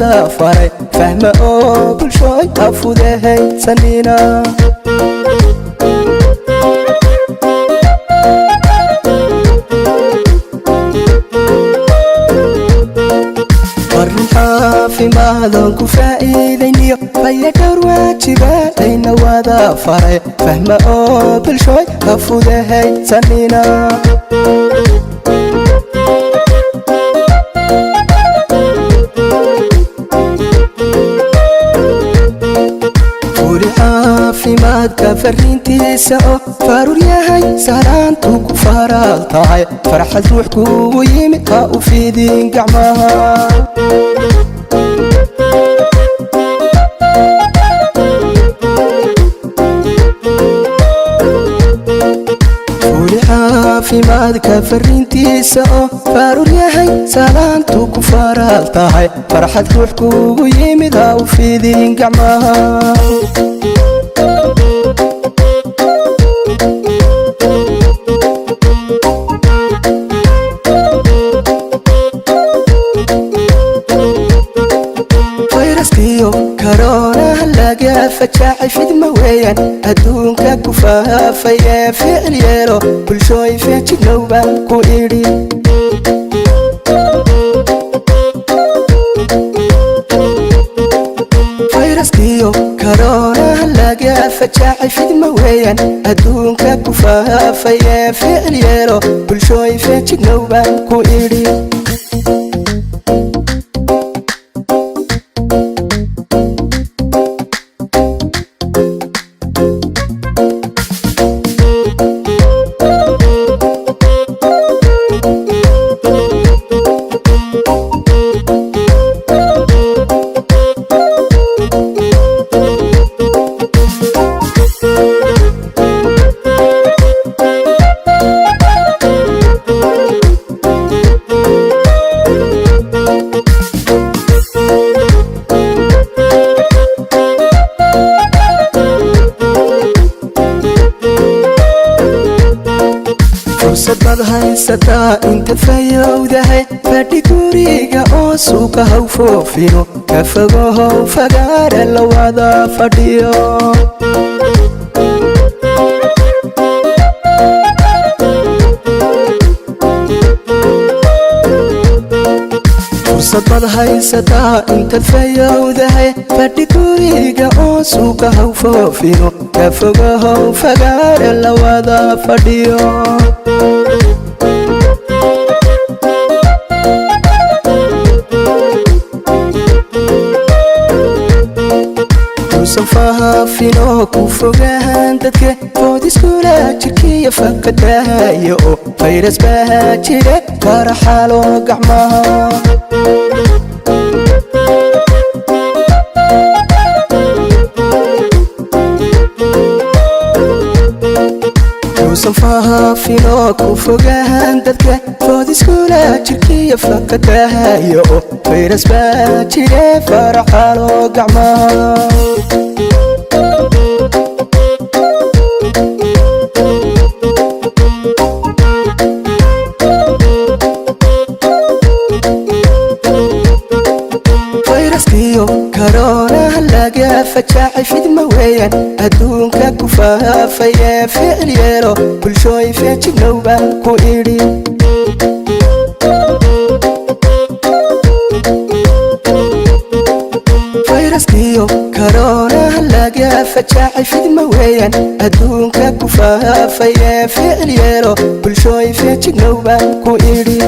wada faray, fahma oo bulshooy ha fudahaysanina. Arrin caafimaadon ku faa'iidayniyo fayadhowr waajibaadayna wada faray, fahma oo bulshooy ha fudahaysanina. Fuli caafimaadka fariintiisa oo faruur yahay salaantu ku faraal tahay, farxad ruux kugu yimid ha u fidin gacmaha. Fuli caafimaadka fariintiisa oo faruur yahay salaantu ku faraal tahay, farxad ruux kugu yimid ha u fidin gacmaha. Fayraskiyo karoonaha laga fajaacay fidma weeyaan adduunka ku faafayee, ficil yeelo bulshooy, feejignow baan ku idhi. Fayraskiyo karoonaha laga fajaacay fidma weeyaan adduunka ku faafayee, ficil yeelo bulshooy, feejignow baan ku idhi. Fursad baad haysataa inta fayowdahay, fadhi guriga oo suuqa haw foofino, ka fogohow fagaara la wada fadhiyo. Fursad baad haysataa intaad fayowdahay, fadhi guriga oo suuqa haw foofino, ka fogohow fagaara la wada fadhiyo. Uusan faahaafinoo ku fogahan dadka foodiskula jirkiya fakadahayo oo fayras baa jira, faraxalo gacmaha. Uusan fahaafinoo ku fogahan dadka foodiskula jirkiya fakadahayo oo fayras baa jire, faraxalo gacmaha. Fayraskiyo karoonaha laga fajaacay fidma weeyaan adduunka ku faafayee, ficil yeelo bulshooy, feejignow baan ku idhi. Fayraskiyo karoonaha laga fajaacay fidma weeyaan adduunka ku faafayee, ficil yeelo bulshooy, feejignow baan ku idhi.